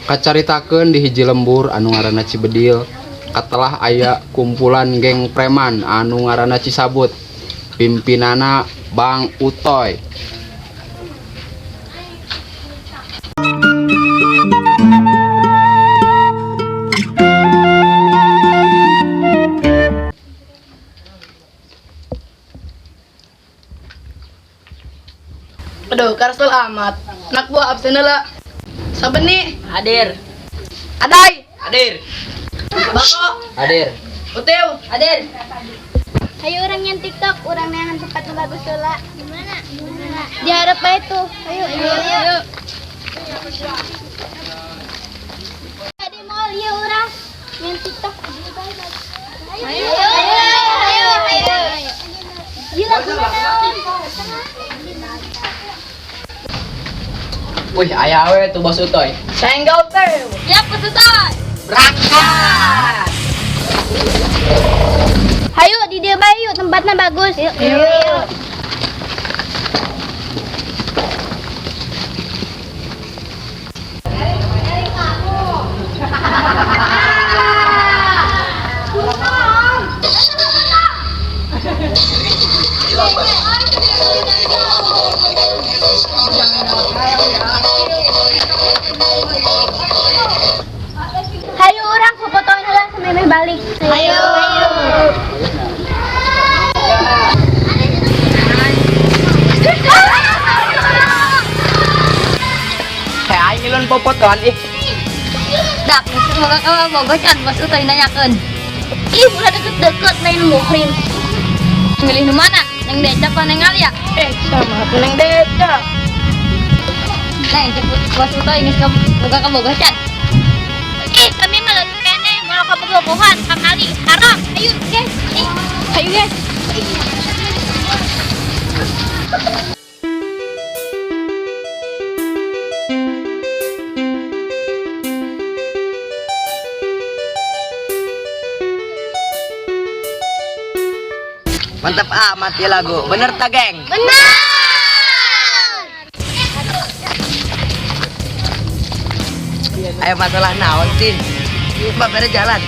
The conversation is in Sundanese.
Kacaritakeun di hiji lembur anu ngaranna Cibedil, katelah aya kumpulan geng preman anu ngaranna Cisabut, pimpinanna Bang Utoy. Aduh, karsel amat. Anak buah absen lah. Sabeni, Hadir. Adai, Hadir. Bako, Hadir. Utew, Hadir. Ayo orang yang TikTok, orang yang tempat nu bagus heula. Di mana? Di hareup bae tuh. Ayo, ayo, ayo. Di mall ieu urang yang TikTok. Ayo, ayo, ayo, ayo. Ieu laguna naon? Wih, aya we tuh Bos Utoy. Senggol Utew. Siap, Bos Utoy. Berangkat. Hayu di dieu bae yuk, tempatnya bagus. Yuk, yuk. Hayu urang fotoin heula samemeh balik. Hayu. Hayu. Hei, aing ngiluan popotoan ih. Dak, semoga kamu bogoh can Bos Utoy nanyakeun. Ih, ulah deket-deket lain muhrim. Milih nu mana? Neng Deca apa Neng Alia? Eh, sama Neng Deca. Neng, cepet Bos Utoy geus boga kabogoh can. Ih, kami mah leutik keneh, moal kabogohan kamari haram. Ayo, guys. Ih, ayo guys. Mantap amat ya lagu. Bener tak, geng? Benar. Ayo masalah naon sih? Mbak bere jalan.